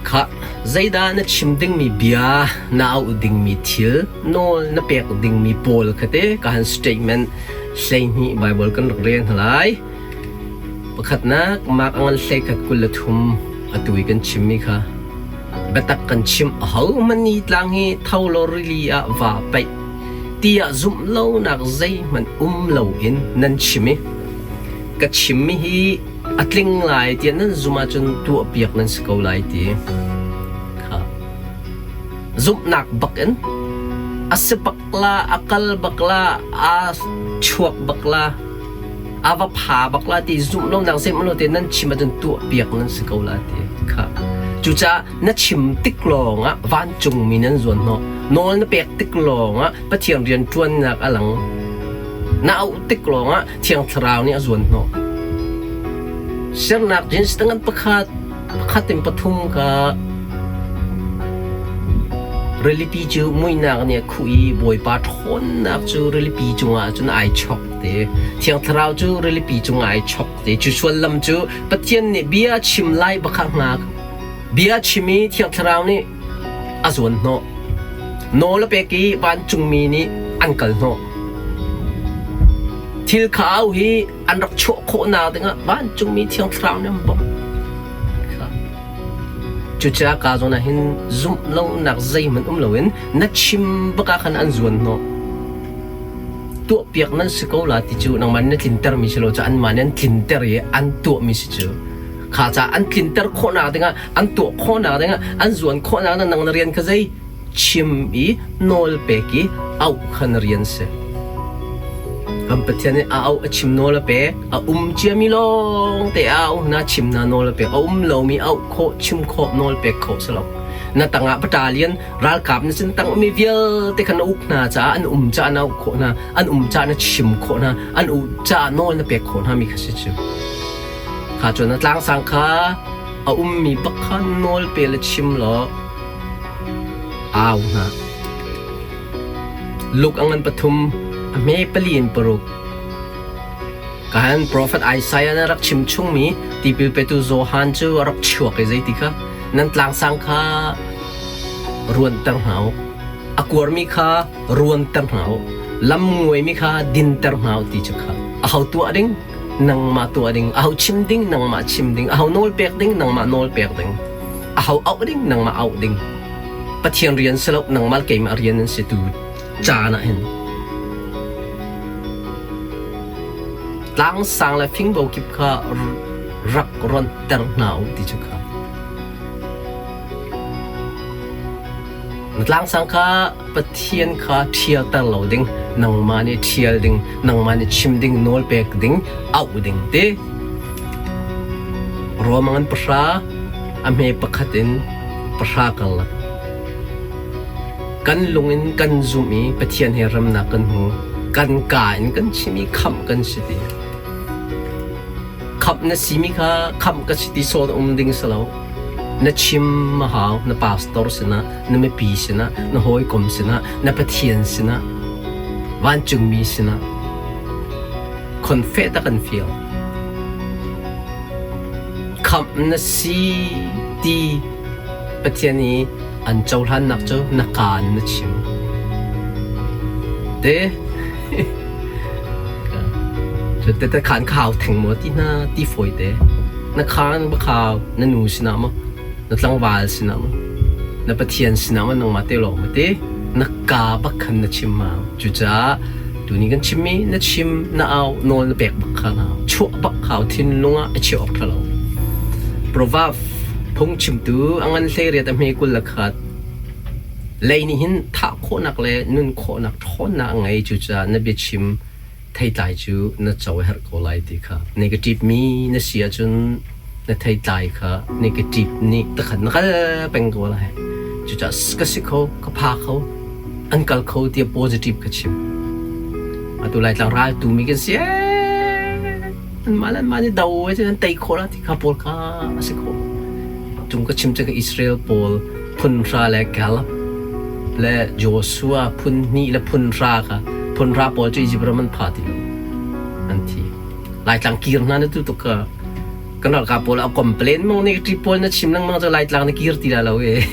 Khah, zeidah na chim dingmi bia, na auh dingmi thil, nawl na pek dingmi pawl kha te ka han statement 12 Bible kan rak rel hna lai. Pakhatnak, Mark a ngan hleikhat 23 atu i kan chimmi kha biatak kan chim ahohmanh ni tlang hi tho law rili ah vaa paih tiah zumh lonak zeihmanh um loin nan chim i ka chimmi hi a tling lai tiah nan zumh ahcun tuahpiak nan si ko lai ti kha zumhnak bak in a si bak la a kal bak la aa chuak bak la a va pha bak la ti zumh lonak zeihmanh lo te nan chim ahcun tuahpiak nan si ko la ti kha cucaah na chim tik lawngah vancungmi nan zuan hnawh nawl na pek tik lawngah Pathian rian ṭuannak a lang na auh tik lawngah Thiang Thlarau nih a zuan hnawh sernak jeans tangan pakhat pakhat in pathum ka rilipi cu muihnak nih a khuh i Bawipa ṭhawnnak cu rilipi cungah cun ai chok te Thiang Thlarau cu rilipi cungah ai chok te cu sullam cu Pathian nih bia chim lai bakha hngak bia chim i Thiang Thlarau nih a zuan hnawh nawl a pek i vancungmi nih an kal hnawh thil kha au hi an rak chuah khawhnak dingah vancungmi Thiang Thlarau nih an bawmh Cucaah ka zawn ah hin zumh lonak zeihmanh um loin na chim bak ah khan an zuan hnawh. Tuahpiak nan si ko la ti cu nangmah nih na tlintermi si lo cu anmah nih an tlinter i an tuahmi si cu. Kha caah an tlinter khawhnak dingah an tuah khawhnak dingah an zuan khawhnak dingah nang na rian kha zei chim i nawl pek i auh kha na rian si. Kan Pathian nih a auh a chim nawl a pek a um ciami lawng te a auh hna chim hna nawl a pek a um lomi auh khawh chim khawh nawl pek khawh si lo na tangah battalion ralkap na sin tang umi vialte kha na uk hna caah an um caah na auh khawh hna an um caah na chim khawh hna an um caah nawl na pek khawh hna mi kha si cu kha cun na tlangsang kha a ummi bak kha nawl pe le chim law au hna Luke a ngan pathum a hme pali in paruk Kahan profet Isaiah na rak chim chungmi tipil petu Johan cu a rak chuak i zeiti kha nan tlangsang kha ruanter hna u a kuarmi kha ruanter hna u lam nguaimi kha dinter hna u ti cu kha aho tuah ding nangmah tuah ding aho chim ding nangmah chim ding aho nawl pek ding nangmah nawl pek ding aho auh ding nangmah auh ding Pathian rian si lo nangmah keimah rian an si tu caan ah hin tlangsang le fingbo kip kha rak ronter hna u ti cu kha na tlangsang kha Pathian kha ṭhialter lo ding nangmah nih ṭhial ding nangmah nih chim ding nawl pek ding auh ding ti Roman pahra a hme pakhat in pahra karlak kan lung in kan zumh i Pathian he remnak kan hmu kan kaa in kan chim i khamh kan si ti khamh na simi kha khamh ka si ti sawn um ding si lo na chim a hau na pastor sinah na mipi sinah na hawikom sinah na Pathian sinah vancungmi sinah khonfeh tak an fial Khamh na si ti Pathian i an cohlannak cu na kaan na chim. Te te te khan khau theng maw ti hna ti fawi te na khaan ba khau na nu sinah maw na tlangval sinah maw na Pathian sinah maw nangmah te lawng maw te na ka bak khan na chim ma cucaah tuni kan chimmi na chim na au nawl na pek bak kha na chuah bak khau thinlung ah a chiah awk ṭha lo Proverb phungchimtu a ngan 18 a hme 21 lei nih hin thah khawhnak le nun khawhnak ṭhawnnak a ngei cucaah na biachim theitlai cu na co a herh ko lai ti kha negative mi na si ahcun na theitlai kha negative nih takhat na kal peng ko lai cucaah ka si kho ka pha kho an kal kho tiah positive ka chim atu laitlang ral tu mi kan si anmah le anmah nih do ai an tei khawh la ti kha pawl kha a si kho cung ka chim cu Israel pawl phun hra le Caleb le Joshua phun hnih le phun hra kha phun hra pawl cu Egypt ram an pha ti lo an thi laitlang kir hna na tu tuk ka. Kan ralkap pawl a complain mang negative pawl na chim lengmang cu Laitlang na kir ti la lo e.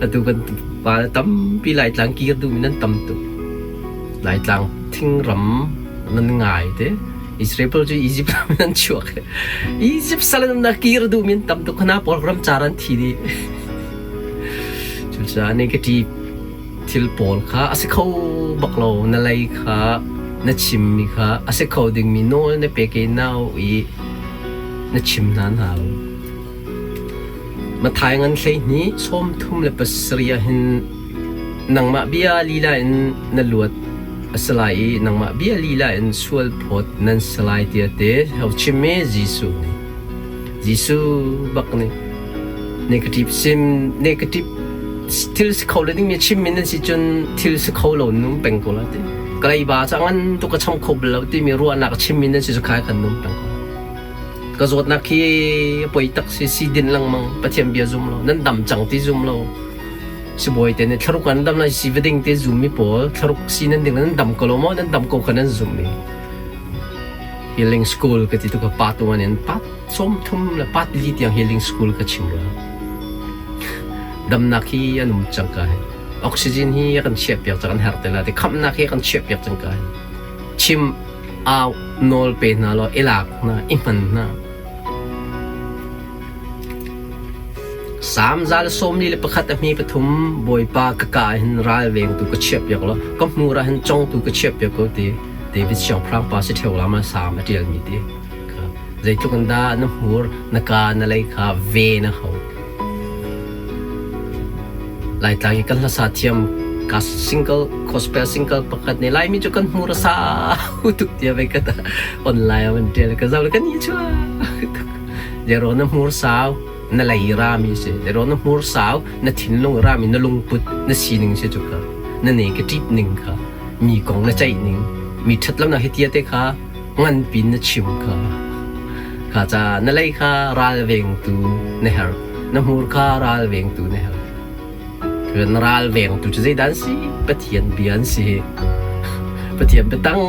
Atu kan pa tampi Laitlang kir duhmi nan tam tuk. Laitlang thingram nan ngai te. Israel pawl cu Egypt ram in an chuak. Egypt sal in na kir duhmi an tam tuk. Khana pawl ram car an thi dih. Cucaah negative thil pawl kha a si kho bak lo. Na lei kha na chimmi kha a si kho dingmi nawl na pek i nau i na chim hna hna lo. Matthai ngan 12 37 ah hin nangmah bia lila in na luat a si lai i nangmah bia lila in sual phawt nan si lai tiah te ho chim i Jesuh nih. Jesuh bak nih negative sim negative thil si kho lo dingmi chimmi nan si cun thil si kho lo num peng ko la ti. Kalay ba ca ngan tu ka cham kho bal lo timi ruahnak chimmi nan si cu khai khan num peng ko. Ka zawtnak hi poi tak si si din lengmang Pathian bia zum lo nan dam cang ti zum lo sibawi te nih thlaruk an dam lai si va ding te zum mi pawl thlaruk si nan ding nan dam ko lo maw nan dam ko kha nan zum mi healing school ka ti tu ka pa tu an in pat som thum le pat li tiang healing school ka chim ra damnak hi an um cang ka oxygen hi kan chiah piak cang an her te la te khamnak hi kan chiah piak cang ka chim au nawl pe hna law i lak hna i hman hna Salm 141 a hmi pathum Bawipa ka ka ah hin ralvengtu ka chiahpiak law ka hmur ah hin congtu ka chiahpiak ko ti David siangpahrang pa si ṭheo lam ah salm a ṭialmi ti kha zeitluk in dah na hmur na ka na lei kha ve na hau. Laitlang i kan hlasa thiam ka single gospel single pakhat nih Laimi cu kan hmur a sau tuk tiah vei ka online ah van ṭial ka zoh le kan i chuak tuk. Zero na hmur sau na lei rami si. Zero na hmur sau na thinlung rami na lungput na sining si cu kha na ne ka ṭip ning kha mi kong na ceih ning mi ṭhat lo nak hi tia te kha ngan pin na chim kha kha ca na lei kha ralvengtu na herh na hmur kha ralvengtu na herh na ralvengtu cu zeidah an si Pathian bia an si Pathian biatang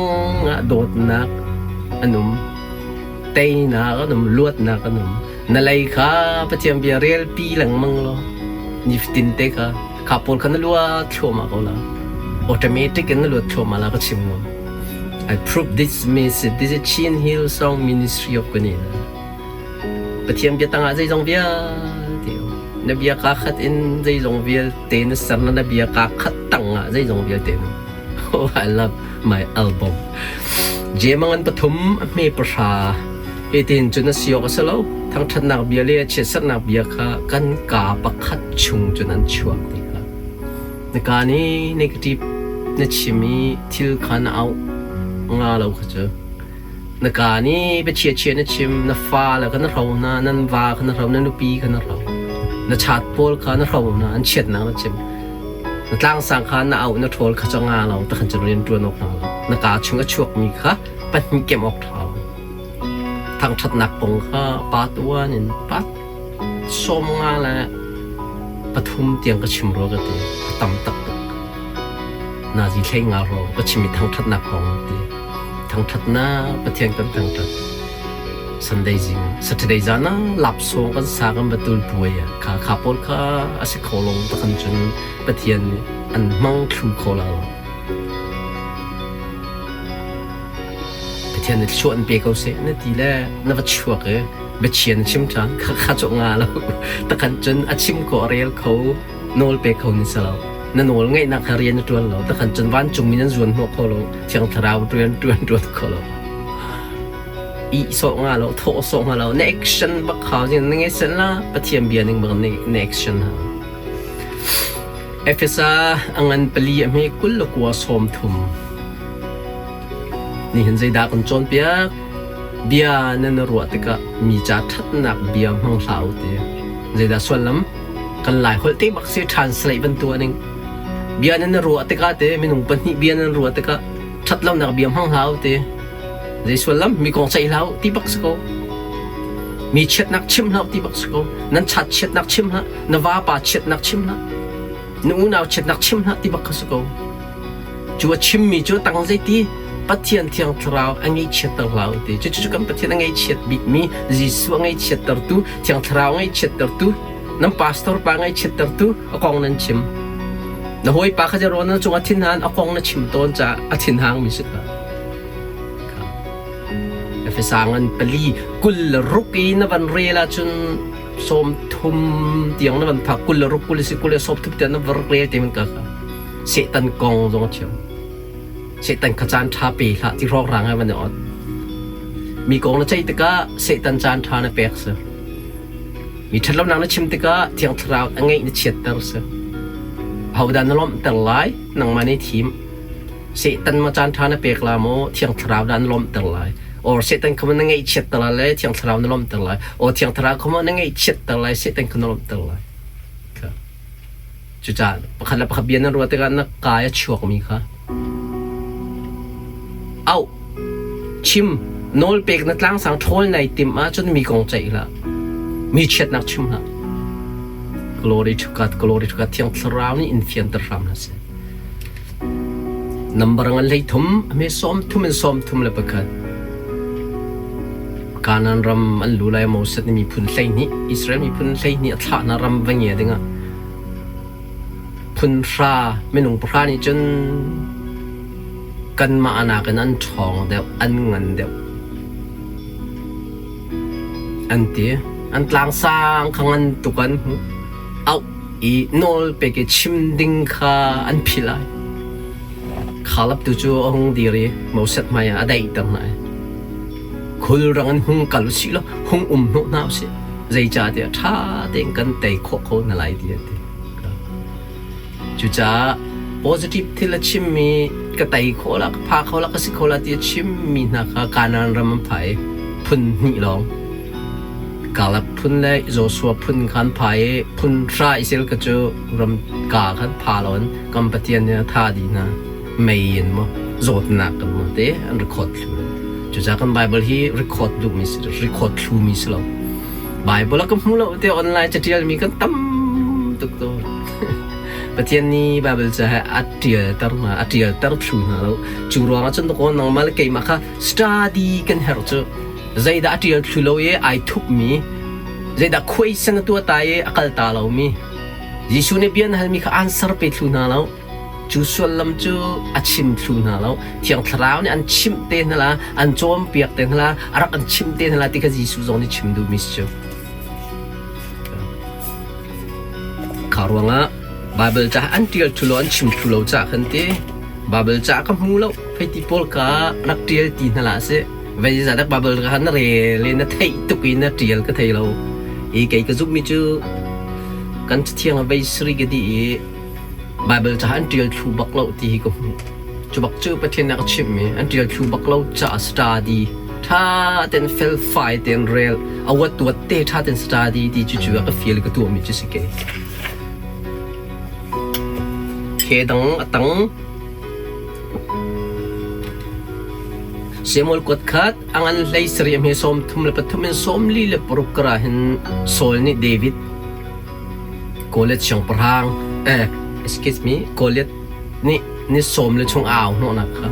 ah dawtnak an um teinak an um luatnak an um na lei kha Pathian bia relpi lengmang law nifatin te kha kha pawl kha na luat thluahmah ko la automatic in na luat thluahmah la ka chim ngam I prove this message this is Chin Hill Song Ministry of Kanina Pathian bia tangah zeizong vialte na bia kaa khat in zeizong vialte na ser na na bia kaa khat tangah zeizong vialte na Oh, I love my album. Jemangan pathum a hme pahra hitin cun a si awk a si lo. Thangṭhatnak bia le chiatserhnak bia kha kan kaa pakhat chung cun an chuak ti kha. Na kaa nih negative na chim i thil kha na auh nga lo kha cu. Na kaa nih biachia chia na chim, na fale kha na hro hna, nan va kha na hro, na nupi kha na hro. Na chat pawl kha na hro hna, an chiatnak na chim. Na tlangsang kha na auh na ṭhawl kha cu nga lo, takhan cun rian ṭuan awk hna lo. Na kaa chung a chuakmi kha pahnih kem awk ṭha lo. Thangṭhatnak kong kha pa tuan in pa 53 tiang ka chim rua ka ti. A tam taktak. Nazi thlei nga hrawng ka chim i thangṭhatnak kong a ti. Thangṭhatnak Pathian kan thangṭhat. Sunday zing Saturday zan ah lapsawng kan sa kan va tul puai ah kha kha pawl kha a si kho lo takhan cun Pathian nih an hmang thlu kho la lo. Pathian nih thluachuah an pe ko seh na ti le na va chuak i biachia na chim ṭhan kha kha cu nga lo takhan cun a chim kho a rel kho nawl pe kho ni si lo na nawl ngeihnak kha rian na ṭuan lo takhan cun vancungmi nan zuan hnawh kho lo thiang thlarau rian ṭuan ṭuan kho lo i sawh nga lo thawh sawh nga lo na action bak hau zing na ngei sen la Pathian bia ning bak na action hau Efesa a ngan pali a hme kul le kua sawm thum Nihin zeidah kan cawnpiak? Bia nan ruah tikah mi ca ṭhatnak bia hmang hlah u ti. Zeidah sullam? Kan Lai holh te bak si translate ban tuah ning. Bia nan ruah tikah te minung pahnih bia nan ruah tikah ṭhatlonak bia hmang hlah u ti. Zei sullam? Mi kong ceih hlah u ti bak si ko. Mi chiatnak chim hlah u ti bak si ko. Nan chat chiatnak chim hlah, na vapa chiatnak chim hlah, na unau chiatnak chim hlah ti bak kha si ko. Cu a chimmi cu tang zeiti? Pathian Thiang Thlarau a ngaihchiatter hlah u ti. Cucu kan Pathian a ngaihchiat bikmi Jesuh a ngaihchiattertu, Thiang Thlarau a ngaihchiattertu, nan pastor pa ngaihchiattertu a kong nan chim. Na hawipa kha rawn na cungah thinhan a kong na chim tawn caah a thinhangmi si hlah. Efesa ngan pali 26 i na van rel ahcun 30 tiang na van phak 26 kul si 20 le 30 tiang na van rel te man ka kha Satan kong zong a thiam. Satan kha caan ṭha pe hlah ti hrawkhrang he van i ot. Mi kong na ceih tikah Satan caan ṭha na pek si. Mi ṭhatlonak na chim tikah Thiang Thlarau a ngeih na chiatter si. Ahodah na lawmhter lai? Nangmah nih thim. Satan ma caan ṭha na pek la maw Thiang Thlarau dah na lawmhter lai? Or Satan kha na ngaihchiatter lai le Thiang Thlarau na lawmhter lai? Or Thiang Thlarau kha na ngaihchiatter lai Satan kha na lawmhter lai? Cucaah pakhat le pakhat bia nan ruah tikah na kai a chuakmi kha auh, chim, nawlpek na tlangsang ṭhawl nai timh ahcun mi kong ceih hlah. Mi chiatnak chim hlah. Glory to God, glory to God. Thiang Thlarau nih in fianter hram hna seh. Nambar ngan 33, a hme 30 in 31. Kanaan ram an lu lai Moses nih miphun 12, Israel miphun 12 a thlah hna ram va ngia dingah phun hra minung pahra nih cun kanmah nakin an ṭhawng deuh, an ngan deuh. An ti. An tlangsang kha ngan tuk an hmuh. Auh i nawl pek i chim ding kha an philh ai. Khalap tu cu a hung dir i Moses hmaiah a daihter hna i khulrang in hung kal usih law hung um hnawh hna usih. Zeicahtiah ṭha tein kan tei khawh ko hna lai ti a ti. Cucaah positive thil a chimmi ka tei khawh la, ka pha kho la, ka si kho la ti a chimmi hna kha Kanaan ram an pha i phun hnih lawng. Kaleb phun le Joshua phun kha an pha i phun hra Israel kha cu ram ka khan pha loin kan Pathian nih a thah dih hna. Mei in maw zawtnak kan maw te an record thlu lo. Cucaah kan Bible hi record duhmi si record thlumi si lo. Bible a ka hmu lo te online catialmi kan tam tuk tawn. Pathian nih Bible ca he a ṭialter hna, a ṭialter thlu hna lo. Cu ruangah cun dakaw nangmah le keimah kha study kan herh cu. Zeidah a ṭial thlu lo i ai thupmi, zeidah khuaisan a tuah ta i a kal ta lomi. Jesuh nih bia na halmi kha answer pe thlu hna lo. Cu sullam cu a chim thlu hna lo. Thiang Thlarau nih an chimh te hna la, an cawnpiak te hna la, a rak an chimh te hna la ti kha Jesuh zong nih chim duhmi si cu. Kha ruangah Baibal ca an ṭial thlu lo, an chim thlu lo caah khan ti Baibal ca ka hmu lo, hei ti pawl ka rak ṭial ti hna hlah sih. Vei dak Baibal kha na rel i na theih tuk i na ṭial ka thei lo. I kei ka zumhmi cu kan cathiang ah vei sari ka dih i Baibal ca an ṭial thlu bak lo ti hi ka hmuh. Cu bak cu Pathian nih a ka chimhmi an ṭial thlu bak lo caah study ṭha tein felfai tein rel a uat te ṭha tein study ti cu cu a ka feel ka tuahmi cu si kei. He dang a tang Samuel kuat khat a ngan hlei sarih a hme 33 in 46 kara hin Saul nih David Goliath siangpahrang eh excuse me Goliath nih ni sawm le chung a au hnawhnak kha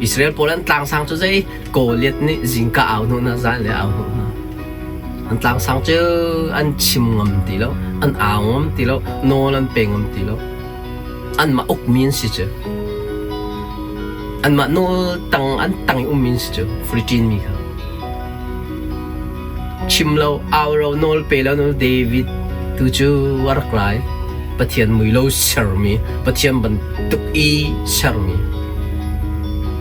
Israel pawl an tlangsang cu zei Goliath nih zingka au hnawhnak zan le au hnawhnak an tlangsang cu an chim ngam ti lo an au ngam ti lo nawl an pe ngam ti lo anmah ukmi an si cu anmah nawl tang an tang i ummi an si cu Philippine mi kha Chim lo, au lo, nawl pe lo David tu cu a rak lai. Pathian mui lo sermi, Pathian bantuk i sermi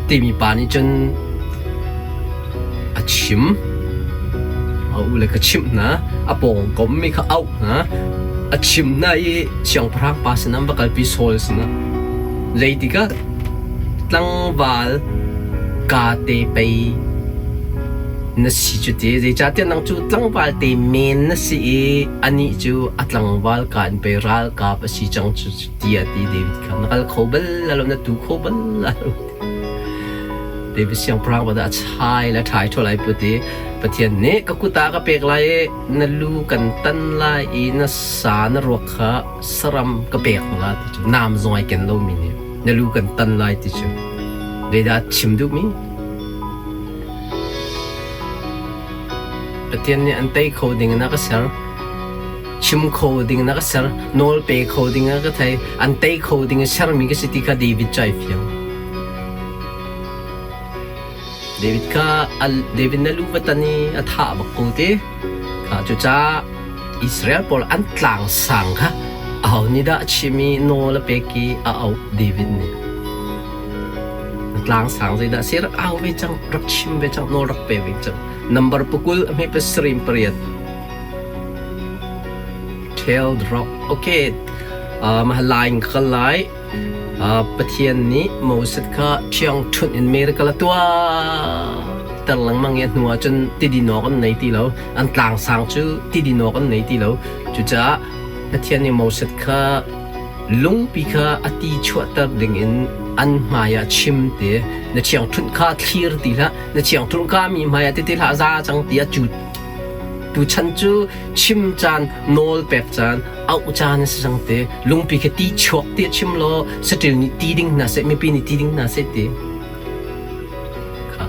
timi pa nih cun a chim. A u le ka chimh hna, a pawngkom mi kha auh hna, a chim hna i siangpahrang pa sinah an va kalpi Saul sinah. Zeitikah tlangval ka te pei na si cu ti zeicahtiah nang cu tlangval te men na si i anih cu a tlangval ka in pei ralkap a si cang cu tiah ti David kha na kal kho bal lo na tu kho bal lo David siangpahrang pa dah a chai le ṭhai ṭhaw lai put i Pathian nih ka kut ah ka pek lai i na lu kan tan lai i na sa na ruak kha saram ka pek la ti cu nam zong ai ken lomi nih na lu kan tan lai ti cu. Zeidah chim duhmi? Pathian nih an tei kho ding in a ka ser. Chim kho ding in a ka ser. Nawl pe kho ding in a ka thei. An tei kho ding in sermi ka si ti kha David cu ai fiang. David kha David na lu va tan i a thah bak ko te. Kha cucaah Israel pawl an tlang sang kha aho nih dah a chim i nawl a pek i a auh David nih. Tlang sang zeidah si rak au ve cang, rak chim ve cang, nawl rak pe ve cang. Number pakul a hme pasarih pariat. Tail drop. Okay. Uh, line ka lai. Uh, Pathian nih Moses kha ṭhiang ṭhunh in miracle a tuah ter lengmang i a hnu ah cun tidin awk an nei ti lo. An tlang sang cu tidin awk an nei ti lo. Cucaah Pathian nih Moses kha lungpi kha a ti chuahter ding in an hmai ah chim te. Na ṭhiangṭhunh kha thlir ti hlah. Na ṭhiangṭhunh kha mi hmai ah ti ti hlah za cang tiah cu tuchan cu chim caan nawl pek caan auh caan a si cang te. Lungpi khi ti chuak ti chim law saṭil nih ti ding hna seh, mipi nih ti ding hna seh ti. Kha.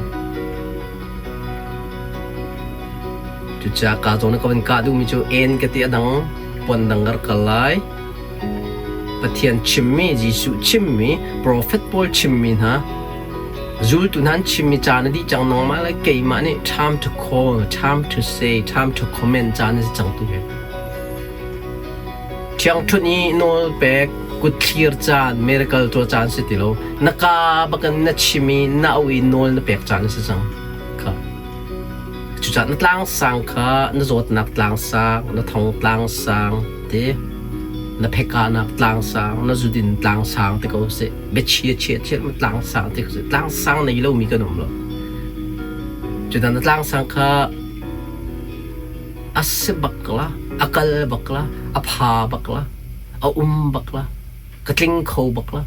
Cucaah ka zawn ka van kah duhmi cu en ka ti a dang puan dang ka rak kal lai. Pathian chimmi, Jesuh chimmi, profet pawl chimmi hna zultu hna an chimmi caan a dih cang nangmah le keimah nih time to call, time to say, time to comment caan a si cang tu hi. Ṭhiangṭhunh i nawl pek, kutthlir caan, miracle tuah caan si ti lo. Na kaa bakin na chim i na au i nawl na pek caan a si cang. Kha. Cucaah na tlangsang kha na zawtnak tlangsang, na thong tlangsang te, na phekahnak tlangsang, na zudin tlangsang te ko seh. Biachia chia chia ma tlangsang te ko seh. Tlangsang nei lomi kan um lo. Cucaah na tlangsang kha a si bak la, a kal bak la, a pha bak la, a um bak la, ka tling kho bak la,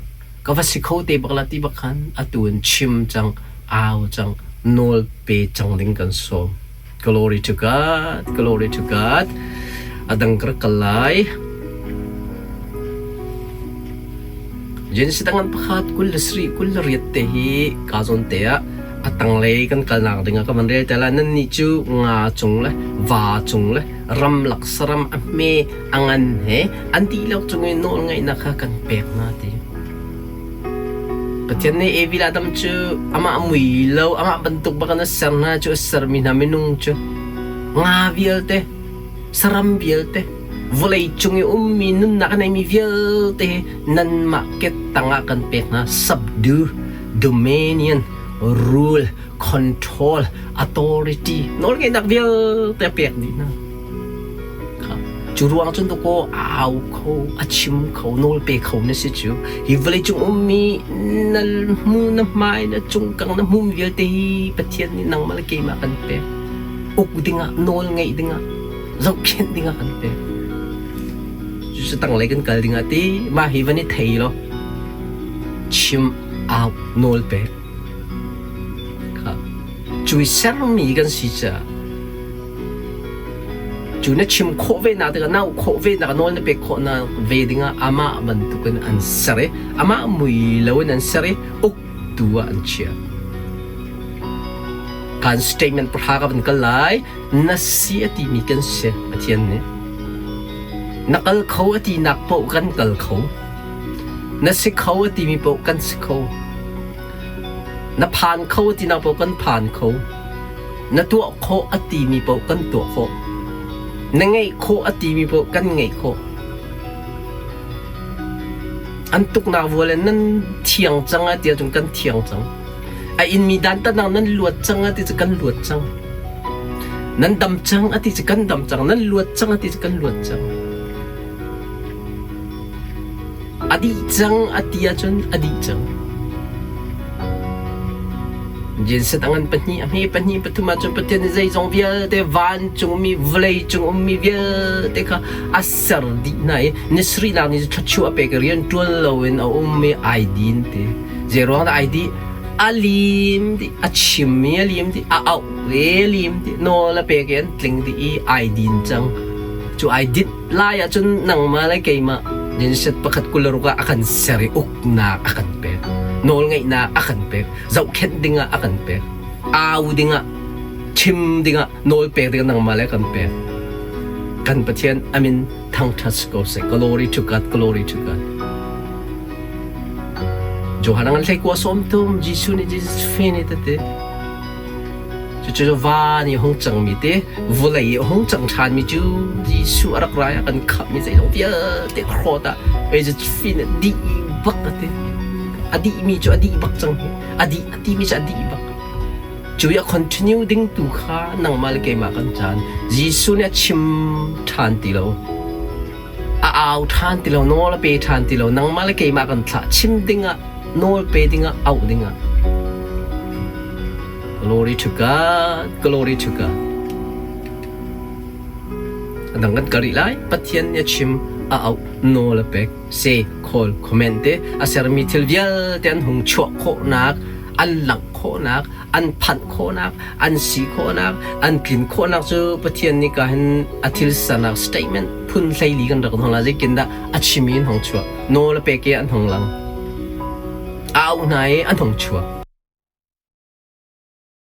ka va si kho te bak la ti bak khan atu in chim cang, au cang, nawl pe cang ding kan sawm. Glory to God, glory to God. Adang ka rak kal lai. Genesis tangan pakhat 23 28 te hi ka zawn te ah a tanglei kan kalnak ding ah ka van rel te lai. Nannih cu nga cung le va cung le ramlak saram a hme a ngan he an dihlak cung i nawlngeihnak kha kan pek hna ti. Pathian nih Evi le Adam cu amah mui lo amah bantuk bak in a ser hna cu a sermi hna minung cu nga vialte saram vialte vawlei cung i ummi nunnak a neimi vialte hi nanmah ke tangah kan pek hna subdue dominion rule control authority nawlngeihnak vialte a pek dih hna cu ruang cun dakaw a au kho a chim kho nawl pe kho na si cu hi vawleicung ummi na hmu na hmai na cungkang na hmum vialte hi Pathian nih nangmah le keimah kan pek uk dingah nawl ngeih dingah zohkhenh dingah kan pek. Cucu tanglei kan kal dingah ti mah hi van i thei law chim au nawl pek kha cu i sermi kan si caah cu na chim khawh ve nak tikah nau khawh ve nak nawl na pek khawh nak ve dingah amah bantukin an ser i amah mui lo in an ser i uktu ah an chiah. Kan statement pahra ka van kal lai. Na si a timi kan si Pathian nih. Na kal kho a tinak paoh kan kal kho. Na si kho a timi paoh kan si kho. Na phan kho a tinak paoh kan phan kho. Na tuah khawh a timi paoh kan tuah khawh. Na ngeih khawh a timi paoh kan ngeih khawh. An tuknak vual in nan thiang cang a ti ahcun kan thiang cang. A inmi dantatnak nan luat cang a ti cu kan luat cang. Nan dam cang a ti cu kan dam cang. Nan luat cang a ti cu kan luat cang. A dih cang a ti ahcun a dih cang. Jensen a ngan pahnih, a hme pahnih, pathum ahcun Pathian nih zeizong vialte vancung mi, vawlei cung ummi vialte kha a ser dih hna i ni sarihnak ni cu thluachuah a pek i rian ṭuan loin a um i ai din ti. Zeiruang dah ai dih? A lim dih, a chim i a lim dih, a auh i a lim dih, nawl a pek i an tling dih i ai din cang. Cu ai dinh lai ahcun nangmah le keimah Genesis pakhat 26 ah a kan ser i uknak a kan pek. Nawlngeihnak a kan pek. Zohkhenh dingah a kan pek. Au dingah, chim dingah, nawl pek dingah nangmah le kan pek. Kan Pathian amin thangṭhat si ko seh. Glory to God, glory to God. Johan ngan hlei kua sawm tum Jesuh nih Jesus fe ni tete. Cucu van i hung cangmi te vawlei i hung cang ṭhanmi cu Jesuh a rak rai a kan khamhmi zeizong vialte krawt ah fin a dih bak a ti. A dihmi cu a dih bak cang hi. A dih a timi cu a dih bak. Cu i a continue ding tu kha nangmah le keimah kan caan. Jesuh nih a chim ṭhan ti lo. A au ṭhan ti lo, nawl a pe ṭhan ti lo. Nangmah le keimah kan thlah. Chim dingah, nawl pe dingah, auh dingah. Glory to God, glory to God. A dang kan kal rih lai. Pathian nih a chim, a auh, nawl a pek, say, call, comment te a sermi thil vialte an hung chuah khawhnak, an langh khawhnak, an phanh khawhnak, an si khawhnak, an tlin khawhnak cu Pathian nih ka hin a thil sernak statement phun 14 kan rak hong la zeitin dah a chimi in hong chuah nawl a pek i an hong lang a auh hna i an hong chuak.